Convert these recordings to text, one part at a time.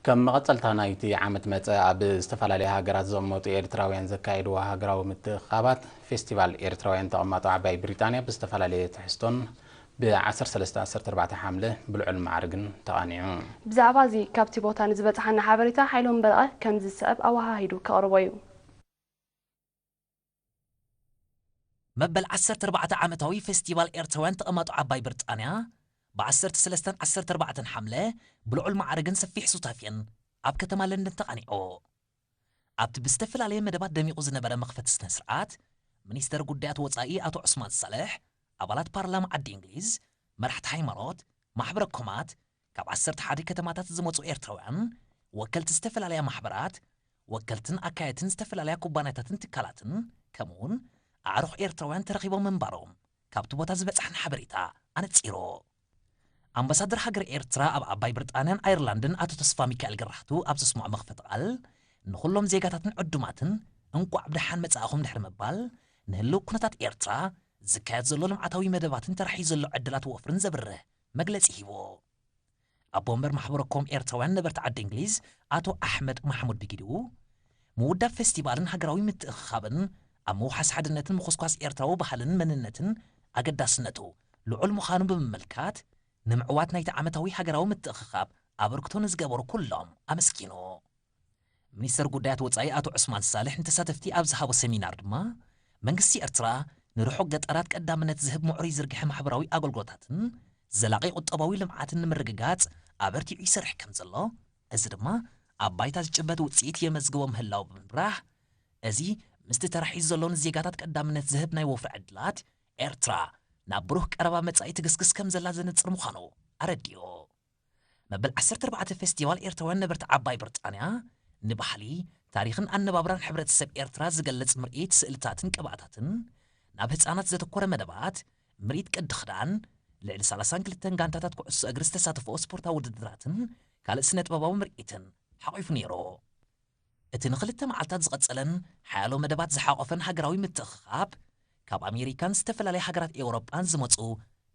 ከም መቐጸልታ ናይቲ ዓመት መጸ ኣብ ዝተፈላለያ ሃገራት ዝቕመጡ ኤርትራውያን ዘካየድዎ ሃገራዊ ምትእኽኻባት፣ ፌስቲቫል ኤርትራውያን ተቐማጦ ዓባይ ብሪጣንያ ብዝተፈላለየ ትሕዝቶን ብ ዓሰርተ ሰለስተ ዓሰርተ ኣርባዕተ ሓምለ ብልዑል ማዕርግን ተቓኒዑ። ብዛዕባ እዚ ካብቲ ቦታ ንዝበጽሓና ሓበሬታ ሓይሎም በርቐ ከምዚ ዝስዕብ ኣወሃሂዱ ከቕርቦ እዩ። መበል ዓሰርተ ኣርባዕተ ዓመታዊ ፌስቲቫል ኤርትራውያን ተቐማጦ ዓባይ ብሪጣንያ ብ ዓሰርተ ሰለስተ ዓሰርተ ኣርባዕተ ሓምለ ብልዑል ማዕርግን ሰፊሕ ሱታፌን ኣብ ከተማ ለንደን ተቓኒዑ። ኣብቲ ብዝተፈላለየ መደባት ደሚቑ ዝነበረ መኽፈቲ ስነ ስርዓት፣ ሚኒስተር ጉዳያት ወጻኢ ኣቶ ዑስማን ሳልሕ፣ ኣባላት ፓርላማ ዓዲ እንግሊዝ፣ መራሕቲ ሃይማኖት፣ ማሕበረ ኮማት፣ ካብ ዓሰርተ ሓደ ከተማታት ዝመጹ ኤርትራውያን፣ ወከልቲ ዝተፈላለያ ማሕበራት፣ ወከልትን ኣካየድትን ዝተፈላለያ ኩባንያታትን ትካላትን፣ ከምኡውን ኣዕሩኽ ኤርትራውያን ተረኺቦም ምንባሮም ካብቲ ቦታ ዝበጽሓና ሓበሬታ ኣነጺሩ። ኣምባሳደር ሃገረ ኤርትራ ኣብ ዓባይ ብሪጣንያን ኣየርላንድን ኣቶ ተስፋ ሚካኤል ገራህቱ ኣብ ዘስምዖ መኽፈቲ ቃል፣ ንኹሎም ዜጋታትን ዕዱማትን እንቋዕ ብደሓን መጻእኹም ድሕሪ ምባል፣ ንህልው ኩነታት ኤርትራ፣ ዝካየድ ዘሎ ልምዓታዊ መደባትን ተራሕዩ ዘሎ ዕድላት ወፍርን ዘብርህ መግለጺ ሂቡ። ኣቦ ወንበር ማሕበረ ኮም ኤርትራውያን ነበርቲ ዓዲ እንግሊዝ ኣቶ ኣሕመድ ማሕሙድ ብጊድኡ፣ ምውዳብ ፌስቲቫልን ሃገራዊ ምትእኽኻብን ኣብ ምውሓስ ሓድነትን ምኹስኳስ ኤርትራዊ ባህልን መንነትን ኣገዳስነቱ ልዑል ምዃኑ ብምምልካት፣ ንምዕዋት ናይቲ ዓመታዊ ሃገራዊ ምትእኽኻብ ኣበርክቶ ንዝገበሩ ኩሎም ኣመስጊኑ። ሚኒስተር ጉዳያት ወጻኢ ኣቶ ዑስማን ሳልሕ ንተሳተፍቲ ኣብ ዝሃቦ ሰሚናር ድማ፣ መንግስቲ ኤርትራ ንርሑቕ ገጠራት ቀዳምነት ዝህብ ምዕሩይ ዝርግሐ ማሕበራዊ ኣገልግሎታትን ዘላቒ ቁጠባዊ ልምዓትን ንምርግጋጽ ኣበርቲዑ ይሰርሕ ከም ዘሎ፣ እዚ ድማ ኣብ ባይታ ዝጭበጥ ውጽኢት የመዝግቦ ምህላው ብምብራህ፣ እዚ ምስቲ ተራሒዙ ዘሎ ንዜጋታት ቀዳምነት ዝህብ ናይ ወፍሪ ዕድላት፣ ኤርትራ ናብ ብሩህ ቀረባ መጻኢ ትግስግስ ከም ዘላ ዘነጽር ምዃኑ ኣረዲኡ። መበል ዓሰርተ ኣርባዕተ ፌስቲቫል ኤርትራውያን ነበርቲ ዓባይ ብሪጣንያ፣ ንባህሊ፣ ታሪኽን ኣነባብራን ሕብረተሰብ ኤርትራ ዝገልጽ ምርኢት ስእልታትን ቅብኣታትን፣ ናብ ህጻናት ዘተኮረ መደባት፣ ምርኢት ቅዲ ክዳን፣ ልዕሊ ሰላሳን ክልተን ጋንታታት ኩዕሶ እግሪ ዝተሳተፈኦ ስፖርታዊ ውድድራትን ካልእ ስነ-ጥበባዊ ምርኢትን ሓቒፉ ነይሩ። እቲ ንኽልተ መዓልታት ዝቐጸለን ሓያሎ መደባት ዝሓቖፈን ሃገራዊ ምትእኽኻብ፣ ካብ ኣሜሪካን ዝተፈላለያ ሃገራት ኤውሮጳን ዝመጹ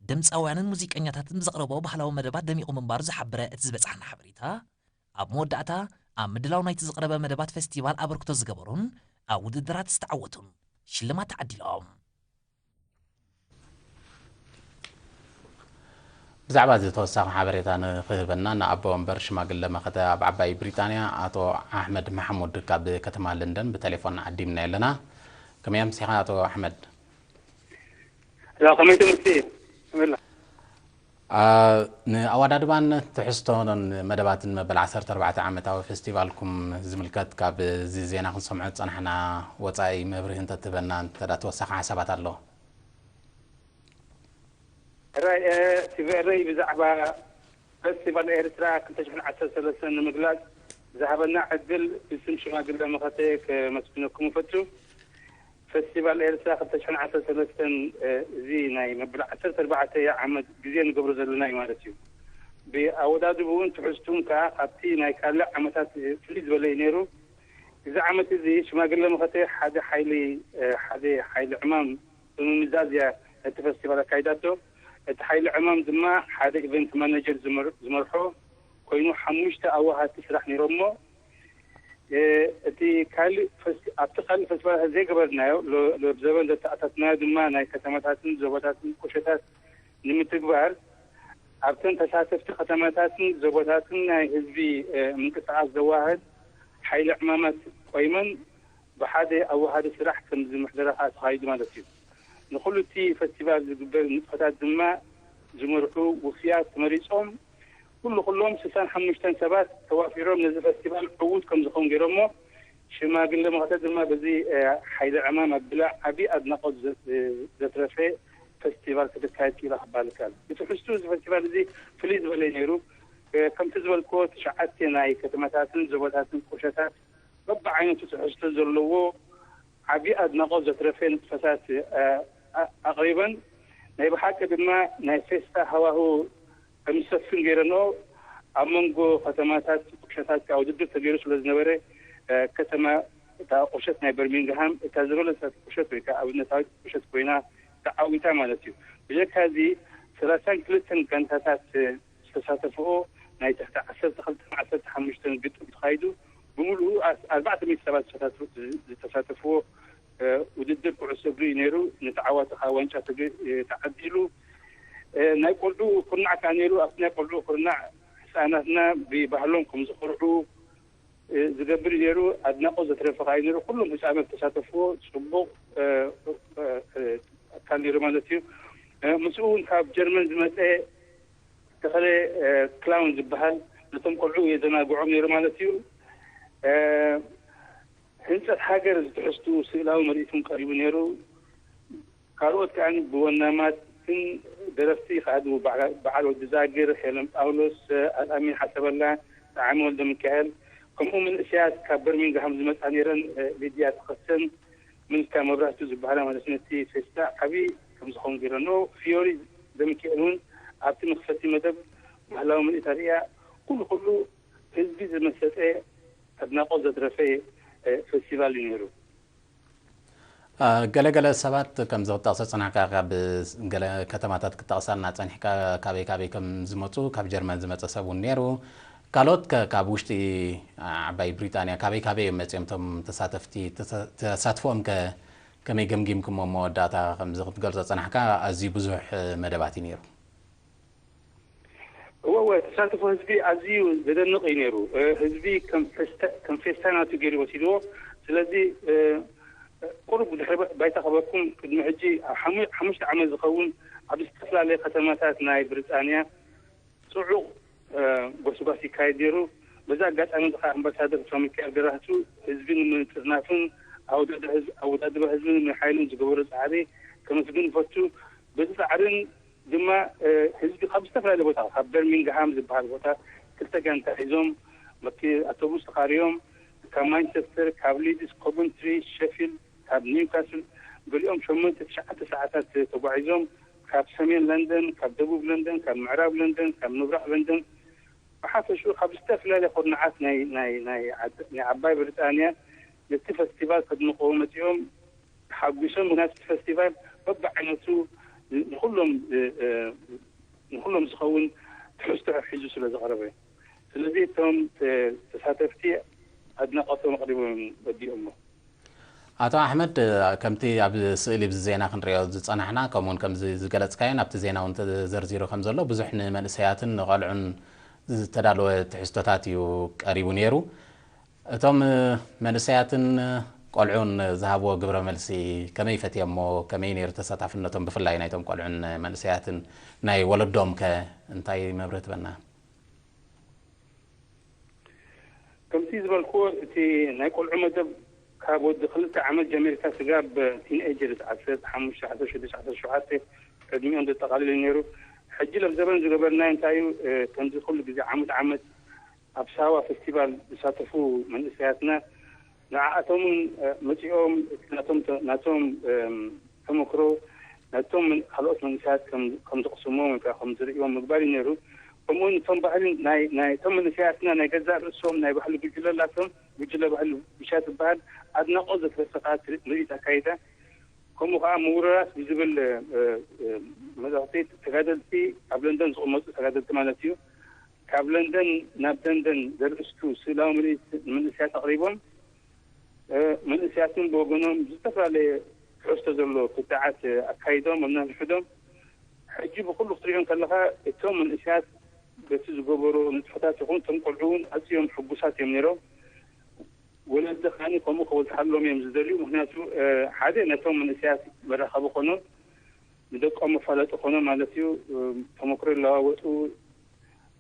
ድምጻውያንን ሙዚቀኛታትን ብዘቕረብኦ ባህላዊ መደባት ደሚቑ ምንባሩ ዝሓበረ እቲ ዝበጽሓና ሓበሬታ፣ ኣብ መወዳእታ ኣብ ምድላው ናይቲ ዝቐረበ መደባት ፌስቲቫል ኣበርክቶ ዝገበሩን ኣብ ውድድራት ዝተዓወቱን ሽልማት ተዓዲሎም። ብዛዕባ እዚ ተወሳኺ ሓበሬታ ንኽህበና ንኣቦ ወንበር ሽማግለ መኸተ ኣብ ዓባይ ብሪጣንያ ኣቶ ኣሕመድ ማሕሙድ ካብ ከተማ ለንደን ብቴሌፎን ዓዲምና ኣለና። ከመይ ኣምሲኻ ኣቶ ኣሕመድ? ላ ከመይ ትምህርቲ? ከመይ ኣላ? ንኣወዳድባን ትሕዝቶን መደባትን መበል ዓሰርተ ኣርባዕተ ዓመታዊ ፌስቲቫልኩም ዝምልከት ካብ እዚ ዜና ክንሰምዖ ዝጸናሕና ወጻኢ መብርሂ እንተትህበና እንተ ተወሳኺ ሓሳባት ኣሎ? ሕራይ ቲቪ ኤረይ ብዛዕባ ፈስቲቫል ኤርትራ ክልተ ሽሕን ዓሰርተ ሰለስተን ንምግላጽ ዝሃበና ዕድል ብስም ሽማግለ መኸተ ከመስግነኩም እፈቱ። ፈስቲቫል ኤርትራ ክልተ ሽሕን ዓሰርተ ሰለስተን እዚ ናይ መበል ዓሰርተ ኣርባዕተ ዓመት ግዜ ንገብሮ ዘለና እዩ ማለት እዩ። ብኣወዳድብኡን ትሕዝቱን ከኣ ካብቲ ናይ ካልእ ዓመታት ፍልይ ዝበለ እዩ ነይሩ። እዚ ዓመት እዚ ሽማግለ መኸተ ሓደ ሓይሊ ሓደ ሓይሊ ዕማም ብምምዛዝ እያ ነቲ ፈስቲቫል ኣካይዳቶ። እቲ ሓይሊ ዕማም ድማ ሓደ ኢቨንት ማነጀር ዝመርሖ ኮይኑ ሓሙሽተ ኣዋሃድቲ ስራሕ ነይሮሞ። እቲ ካልእ ኣብቲ ካልእ ፈስቲቫላት ዘይገበርናዮ ሎብ ዘበን ዘተኣታትናዮ ድማ ናይ ከተማታትን ዞባታትን ቁሸታት ንምትግባር ኣብተን ተሳተፍቲ ከተማታትን ዞባታትን ናይ ህዝቢ ምንቅስቃስ ዘዋህድ ሓይሊ ዕማማት ቆይመን ብሓደ ኣዋሃዲ ስራሕ ከም ዝምሕደራ ከዓ ተኻይዱ ማለት እዩ። ንኩሉ እቲ ፈስቲቫል ዝግበር ንጥፈታት ድማ ዝመርሑ ውፍያት ተመሪፆም ኩሉ ኩሎም ስሳን ሓሙሽተን ሰባት ተዋፊሮም ነዚ ፈስቲቫል ዕዉት ከም ዝኸውን ገይሮሞ ሽማግለ መኸተ ድማ በዚ ሓይሊ ዕማም ኣብላ ዓብዪ ኣድናቆት ዘትረፈ ፈስቲቫል ክትካየድ ክኢላ ክበሃል ይከኣል። ብትሕዝቱ እዚ ፈስቲቫል እዚ ፍልይ ዝበለ ነይሩ። ከምቲ ዝበልክዎ ትሽዓተ ናይ ከተማታትን ዞባታትን ቁሸታት በብዓይነቱ ትሕዝቶ ዘለዎ ዓብዪ ኣድናቆት ዘትረፈ ንጥፈታት ኣቕሪበን ናይ ብሓቂ ድማ ናይ ፌስታ ሃዋሁ ከም ዝሰፍን ገይረንኦ ኣብ መንጎ ከተማታት ቁሸታት ከዓ ውድድር ተገይሩ ስለ ዝነበረ ከተማ እታ ቁሸት ናይ በርሚንግሃም እታ ዝበለጸት ቁሸት ወይ ከዓ ኣብነታዊት ቁሸት ኮይና ተዓዊታ ማለት እዩ። ብጀካ እዚ ሰላሳን ክልተን ጋንታታት ዝተሳተፍኦ ናይ ትሕቲ ዓሰርተ ክልተን ዓሰርተ ሓሙሽተን ናይ ቆልዑ ኩርናዕ ህፃናትና ብባህሎም ከም ዝኮርዑ ዝገብር እዩ ነይሩ። ኣድናቆት ዘትረፈ ከዓ እዩ ነይሩ። ኩሎም ህፃናት ተሳተፍዎ። ፅቡቅ ኣካል ነይሩ ማለት እዩ። ምስኡ እውን ካብ ጀርመን ዝመፀ ተኸለ ክላውን ዝበሃል ነቶም ቆልዑ የዘናግዖም ነይሩ ማለት እዩ። ህንፀት ሃገር ዝትሕዝቱ ስእላዊ ምርኢት እውን ቀሪቡ ነይሩ። ካልኦት ከዓ ብወናማትን ደረፍቲ ይኸኣዱ። በዓል ወዲ ዛግር፣ ሄለን ጳውሎስ፣ ኣልኣሚን ሓሰበላ፣ ጠዓሚ ወልደ ሚካኤል፣ ከምኡ መንእሰያት ካብ በርሚንግሃም ዝመፃ ነይረን፣ ሊድያ ተኸሰን፣ ምልካ መብራህቱ ዝበሃላ ማለት ነቲ ፌስታ ዓብዪ ከም ዝኸውን ገይረንኦ። ፊዮሪ ዘሚካኤል እውን ኣብቲ መኽፈቲ መደብ ባህላዊ ምርኢት ኣርእያ። ኩሉ ኩሉ ህዝቢ ዝመሰጠ ኣድናቆት ዘትረፈ ፌስቲቫል እዩ ነይሩ። ገለገለ ሰባት ከም ዝጠቕሰ ጽናሕካ ካብ ገለ ከተማታት ክጠቕሳልና ጸኒሕካ ካበይ ካበይ ከም ዝመጹ ካብ ጀርመን ዝመጸ ሰብ እውን ነይሩ። ካልኦት ከ ካብ ውሽጢ ዓባይ ብሪጣንያ ካበይ ካበይ እዮም መጺኦም እቶም ተሳተፍቲ? ተሳትፎኦም ከ ከመይ ገምጊምኩሞ? መወዳእታ ከምዚ ክትገልጾ ጸናሕካ ኣዝዩ ብዙሕ መደባት እዩ ነይሩ። እወ እወ፣ ተሳትፎ ህዝቢ ኣዝዩ ዘደንቕ እዩ ነይሩ። ህዝቢ ከም ፌስታ ናቱ ገይሩ ወሲድዎ። ስለዚ ቁሩብ ድሕሪ ባይታ ከበኩም ቅድሚ ሕጂ ሓሙሽተ ዓመት ዝኸውን ኣብ ዝተፈላለየ ከተማታት ናይ ብሪጣንያ ጽዑቕ ጎስጓስ ይካየድ ነይሩ። በዚ ኣጋጣሚ እዚ ከዓ ኣምባሳደር ቶም ሚካኤል ገራህቱ ህዝቢ ንምጥርናፍን ኣወዳድባ ህዝቢ ንምሓይልን ዝገበሮ ጻዕሪ ከመስግን ይፈቱ። በዚ ጻዕርን ድማ ህዝቢ ካብ ዝተፈላለየ ቦታ ካብ በርሚንግሃም ዝበሃል ቦታ ክልተ ጋንታ ሒዞም ኣውቶቡስ ተኻርዮም ካብ ማንቸስተር፣ ካብ ሊድስ፣ ኮቨንትሪ፣ ሸፊልድ፣ ካብ ኒውካስል ገሊኦም ሸሞንተ ትሽዓተ ሰዓታት ተጓዒዞም ካብ ሰሜን ለንደን፣ ካብ ደቡብ ለንደን፣ ካብ ምዕራብ ለንደን፣ ካብ ምብራቕ ለንደን ብሓፈሽኡ ካብ ዝተፈላለያ ኩርናዓት ናይ ናይ ናይ ዓባይ ብሪጣንያ ነቲ ፈስቲቫል ከድምቕዎ መጺኦም ተሓጒሶም። ምኽንያቱ እቲ ፈስቲቫል በብዓይነቱ ንኹሎም ንኹሎም ዝኸውን ትሕዝቶ ሒዙ ስለ ዝቐረበ፣ ስለዚ እቶም ተሳተፍቲ ኣድናቖቶም ኣቕሪቦም ወዲኦሞ። ኣቶ ኣሕመድ፣ ከምቲ ኣብ ስእሊ ብዚ ዜና ክንሪኦ ዝጸናሕና፣ ከምኡውን ከምዚ ዝገለጽካዮ ኣብቲ ዜና እውን ተዘርዚሩ ከም ዘሎ ብዙሕ ንመንእሰያትን ንቐልዑን ዝተዳለወ ትሕዝቶታት እዩ ቀሪቡ ነይሩ። እቶም መንእሰያትን ቆልዑን ዝሃብዎ ግብረ መልሲ ከመይ ፈትየሞ? ከመይ ነይሩ ተሳታፍነቶም? ብፍላይ ናይቶም ቆልዑን መንእሰያትን ናይ ወለዶም ከ እንታይ መብርህ ትበና? ከምቲ ዝበልክዎ እቲ ናይ ቆልዑ መደብ ካብ ወዲ ክልተ ዓመት ጀሚርካ ስጋብ ቲንኤጀርስ ዓሰርተ ሓሙሽተ ዓሰርተ ሽዱሽተ ዓሰርተ ሸውዓተ ዕድሚኦም ዘጠቓልል እዩ ነይሩ። ሕጂ ለብዘበን ዝገበርናዮ እንታይ እዩ? ከምዚ ኩሉ ግዜ ዓመት ዓመት ኣብ ሳዋ ፌስቲቫል ዝሳተፉ መንእሰያትና ንዓኣቶም እውን መፂኦም ናቶም ናቶም ተመክሮ ነቶም ካልኦት መንእሰያት ከም ዘቕስምዎም ወይ ከዓ ከም ዝርእዎም ምግባር እዩ ነይሩ። ከምኡውን እቶም ባህሊ ናይ ናይቶም መንእሰያትና ናይ ገዛእ ርእሶም ናይ ባህሊ ጉጅለ ኣላቶም። ጉጅለ ባህሊ ውሻ ትበሃል። ኣድናቖት ዘትረፈ ከዓ ትርኢት ኣካይዳ። ከምኡ ከዓ ምውርራት ብዝብል መልእኽቲ ተጋደልቲ ኣብ ለንደን ዝቕመጡ ተጋደልቲ ማለት እዩ ካብ ለንደን ናብ ደንደን ዘርእስቱ ስእላዊ ምርኢት ንመንእሰያት ኣቕሪቦም። መንእሰያትን ብወገኖም ዝተፈላለየ ትሕዝቶ ዘሎ ክትዓት ኣካይዶም ኣብ ነንሕድሕዶም። ሕጂ ብኩሉ ክትሪኦ ከለኻ እቶም መንእሰያት በቲ ዝገበሮ ንጥፈታት ይኹን እቶም ቆልዑ እውን ኣዝዮም ሕጉሳት እዮም ነይሮም። ወለዲ ከዓኒ ከምኡ ከበዝሓሎም እዮም ዝደልዩ። ምክንያቱ ሓደ ነቶም መንእሰያት መራኸቢ ኮኖም ንደቆም መፋለጢ ኮኖም ማለት እዩ። ተመክሮ ይለዋወጡ።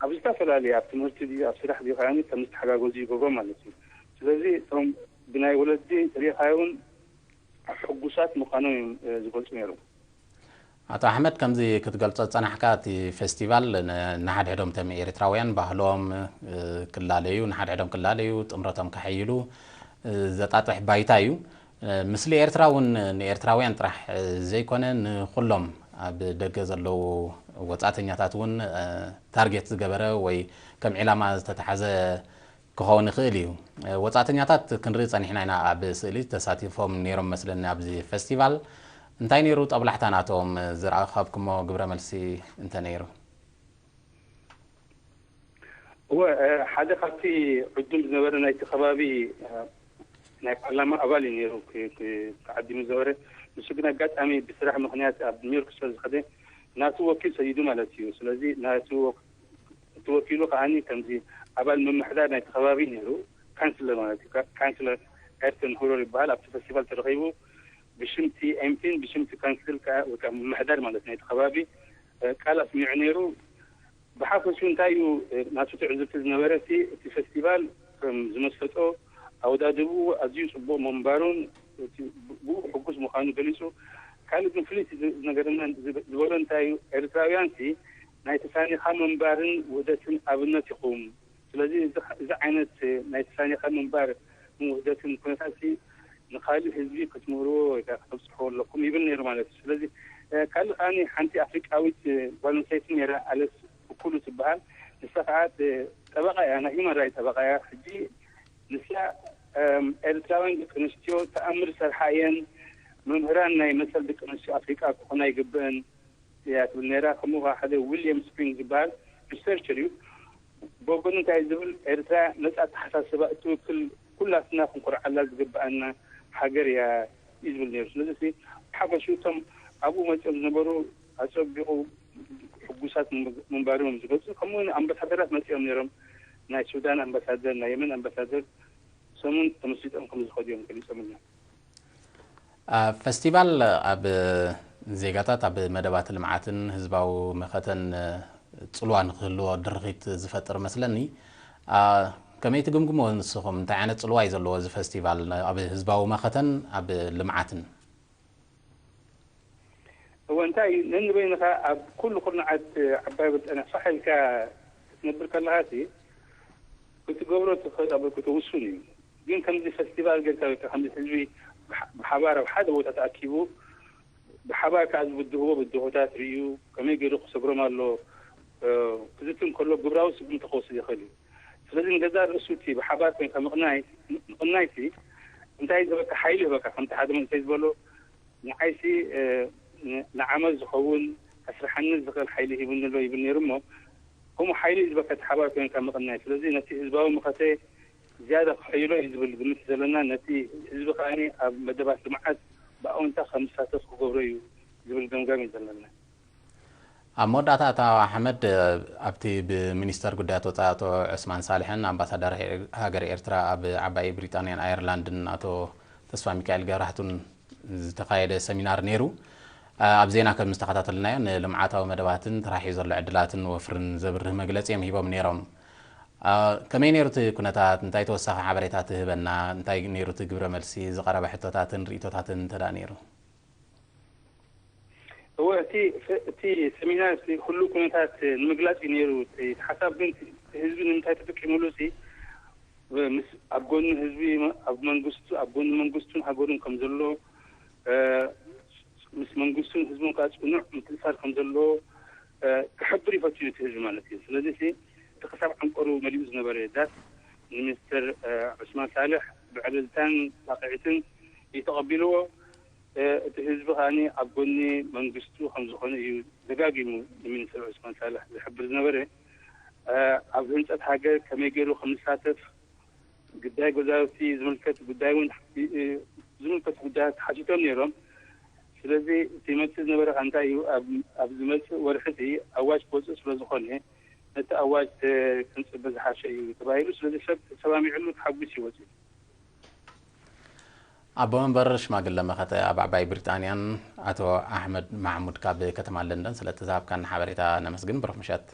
ኣብ ዝተፈላለዩ ኣብ ትምህርቲ ድዩ ኣብ ስራሕ ድዩ ከዓኒ ከም ዝተሓጋገዙ ይገብሮም ማለት እዩ። ስለዚ እቶም ብናይ ወለዲ ተሪኢኻዮ እውን ሕጉሳት ምዃኖም እዮም ዝገልፁ ነይሮም። ኣቶ ኣሕመድ፣ ከምዚ ክትገልጾ ዝጸናሕካ እቲ ፌስቲቫል ንሓድሕዶም ተም ኤርትራውያን ባህሎም ክላለዩ፣ ንሓድሕዶም ክላለዩ፣ ጥምረቶም ከሐይሉ ዘጣጥሕ ባይታ እዩ። ምስሊ ኤርትራ እውን ንኤርትራውያን ጥራሕ ዘይኮነ ንኹሎም ኣብ ደገ ዘለዉ ወጻእተኛታት እውን ታርጌት ዝገበረ ወይ ከም ዒላማ ዝተታሓዘ ክኸውን ይኽእል እዩ። ወጻእተኛታት ክንርኢ ጸኒሕና ኢና፣ ኣብ ስእሊ ተሳቲፎም ነይሮም መስለኒ ኣብዚ ፈስቲቫል። እንታይ ነይሩ ጠብላሕታ ናቶም? ዝረኸብኩሞ ግብረ መልሲ እንተ ነይሩ? እወ፣ ሓደ ካብቲ ዕዱም ዝነበረ ናይቲ ከባቢ ናይ ፓርላማ ኣባል እዩ ነይሩ ተዓዲሙ ዝነበረ። ንሱ ግን ኣጋጣሚ ብስራሕ ምክንያት ኣብ ኒውዮርክ ስለ ዝኸደ ናቱ ወኪል ሰዲዱ ማለት እዩ። ስለዚ ናቱ ተወኪሉ ከዓኒ ከምዚ ኣባል ምምሕዳር ናይቲ ከባቢ ነይሩ፣ ካንስለር ማለት እዩ። ካንስለር ኤርተን ሁረር ይበሃል። ኣብቲ ፈስቲቫል ተረኺቡ ብሽምቲ ኤምፒን ብሽምቲ ካንስል ወይ ከዓ ምምሕዳር ማለት ናይቲ ከባቢ ቃል ኣስሚዑ ነይሩ። ብሓፈሹ እንታይ እዩ ናቱ ትዕዝብቲ ዝነበረ እቲ ፈስቲቫል ከም ዝመሰጦ ኣወዳድቡ ኣዝዩ ፅቡቕ ምንባሩን ብኡ ሕጉስ ምዃኑ ገሊፁ። ካልእ ግን ፍልይቲ ዝነገረና ዝበሎ እንታይ እዩ፣ ኤርትራውያን ሲ ናይ ተሳኒኻ ምንባርን ውህደትን ኣብነት ኢኹም። ስለዚ እዚ ዓይነት ናይ ተሳኒኻ ምንባር ውህደትን ኩነታት ንካልእ ህዝቢ ክትምህርዎ ወይ ከዓ ከተብፅሕዎ ኣለኩም ይብል ነይሩ ማለት እዩ። ስለዚ ካልእ ከዓኒ ሓንቲ ኣፍሪቃዊት ጓል ኣንስተይቲ ነይራ፣ ኣለስ ኩሉ ትበሃል። ንሳ ከዓ ጠበቃ እያ፣ ናይ ሂማን ራይት ጠበቃ እያ። ሕጂ ንሳ ኤርትራውያን ደቂ ኣንስትዮ ተኣምር ሰርሓ እየን፣ መምህራን ናይ መሰል ደቂ ኣንስትዮ ኣፍሪቃ ክኾና ይግብአን እያ ትብል ነይራ። ከምኡ ከዓ ሓደ ዊልያም ስፕሪንግ ዝበሃል ሪሰርቸር እዩ። ብወገኑ እንታይ ዝብል፣ ኤርትራ ነፃ ኣተሓሳስባ እትውክል ኩላትና ክንኮርዓላ ዝግብኣና ሃገር እያ እዩ ዝብል ነይሩ። ስለዚ ብሓፈሹ እቶም ኣብኡ መፂኦም ዝነበሩ ኣፀቢቑ ሕጉሳት ምንባሮም ዝገልፁ፣ ከምኡ እውን ኣምባሳደራት መፂኦም ነይሮም። ናይ ሱዳን ኣምባሳደር፣ ናይ የመን ኣምባሳደር ሰሙን ተመስሪጦም ከም ዝኸዱ እዮም ገሊፆምልና። ፈስቲቫል ኣብ ዜጋታት ኣብ መደባት ልምዓትን ህዝባዊ መኸተን ፅልዋ ንክህልዎ ድርኺት ዝፈጥር መስለኒ። ከመይ ትግምግሞ ንስኹም? እንታይ ዓይነት ፅልዋ እዩ ዘለዎ እዚ ፈስቲቫል ኣብ ህዝባዊ መኸተን ኣብ ልምዓትን? እወ እንታይ እዩ፣ ነንበይንኻ ኣብ ኩሉ ኩርናዓት ዓባይ ብሪጣንያ ፋሕ ኢልካ ክትነብር ከለኻ ሲ ክትገብሮ ትኽእል ኣበርክቶ ውሱን እዩ። ግን ከምዚ ፈስቲቫል ጌርካ ወይ ከዓ ከምዚ ህዝቢ ብሓባር ኣብ ሓደ ቦታ ተኣኪቡ ብሓባር ከዓ ዝብድህዎ ብድሆታት ርእዩ ከመይ ገይሩ ክሰግሮም ኣሎ ክዝቲ እንከሎ ግብራዊ ስጉምቲ ክወስድ ይኽእል እዩ። ስለዚ ንገዛእ ርእሱ እቲ ብሓባር ኮይንካ ምቕናይ ምቕናይ ሲ እንታይ ዝበካ ሓይሊ ይህበካ ከምቲ ሓደ መንእሰይ ዝበሎ ንዓይሲ ንዓመት ዝኸውን ኣስርሓኒ ዝኽእል ሓይሊ ሂቡኒ ኣሎ ይብል ነይሩ እሞ ከምኡ ሓይሊ እዩ ዝበካ እቲ ሓባር ኮይንካ ምቕናይ። ስለዚ ነቲ ህዝባዊ መኸተ ዝያዳ ክሕይሎ እዩ ዝብል ግምት እዩ ዘለና። ነቲ ህዝቢ ከኣ ኣብ መደባት ልምዓት ብኣወንታ ከም ዝሳተፍ ክገብሮ እዩ ዝብል ገምጋም እዩ ዘለና። ኣብ መወዳእታ ኣቶ ኣሕመድ ኣብቲ ብሚኒስተር ጉዳያት ወፃኢ ኣቶ ዑስማን ሳልሕን ኣምባሳደር ሃገር ኤርትራ ኣብ ዓባይ ብሪጣንያን ኣየርላንድን ኣቶ ተስፋ ሚካኤል ገብረሃቱን ዝተኻየደ ሰሚናር ነይሩ። ኣብ ዜና ከም ዝተኸታተልናዮ ንልምዓታዊ መደባትን ተራሕዩ ዘሎ ዕድላትን ወፍርን ዘብርህ መግለፂ እዮም ሂቦም ነይሮም። ከመይ ነይሩ እቲ ኩነታት? እንታይ ተወሳኺ ሓበሬታ ትህበና? እንታይ ነይሩ እቲ ግብረ መልሲ? ዝቐረበ ሕቶታትን ርኢቶታትን እንተ ደኣ ነይሩ? እወ እቲ እቲ ሰሚናር እቲ ኩሉ ኩነታት ንምግላፅ እዩ ነይሩ። እቲ ሓሳብ ግን ህዝቢ ንምንታይ ተጠቂሙሉ ሲ ምስ ኣብ ጎኒ ህዝቢ ኣብ መንግስቱ ኣብ ጎኒ መንግስቱን ሃገሩን ከም ዘሎ ምስ መንግስቱን ህዝቡን ከዓ ፅኑዕ ምትእሳር ከም ዘለዎ ክሕብር ይፈትዩ እቲ ህዝቢ ማለት እዩ። ስለዚ እቲ ክሳብ ዓንቀሩ መሊኡ ዝነበረ ዳስ ንሚኒስትር ዑስማን ሳልሕ ብዕልልታን ጣቕዒትን እዩ ተቐቢልዎ። እቲ ህዝቢ ከዓኒ ኣብ ጎኒ መንግስቱ ከም ዝኾነ እዩ ደጋጊሙ ንሚኒስትር ዑስማን ሳልሕ ዝሕብር ዝነበረ። ኣብ ህንፀት ሃገር ከመይ ገይሩ ከም ዝሳተፍ ጉዳይ ገዛውቲ ዝምልከት ጉዳይ እውን ዝምልከቱ ጉዳያት ሓቲቶም ነይሮም። ስለዚ እቲ መፅእ ዝነበረ ከ እንታይ እዩ ኣብ ዝመፅእ ወርሒ እቲ ኣዋጅ ክወፅእ ስለ ዝኾነ ነቲ ኣዋጅ ክንፅበ ዝሓሸ እዩ ተባሂሉ። ስለዚ ሰብ ተሰማሚዕሉ ተሓጒስ እዩ ወፂኡ። ኣቦ መንበር ሽማግለ መኸተ ኣብ ዓባይ ብሪጣንያን ኣቶ ኣሕመድ ማሕሙድ ካብ ከተማ ለንደን ስለ ተዛብካን ሓበሬታ ነመስግን። ብሩኽ ምሸት።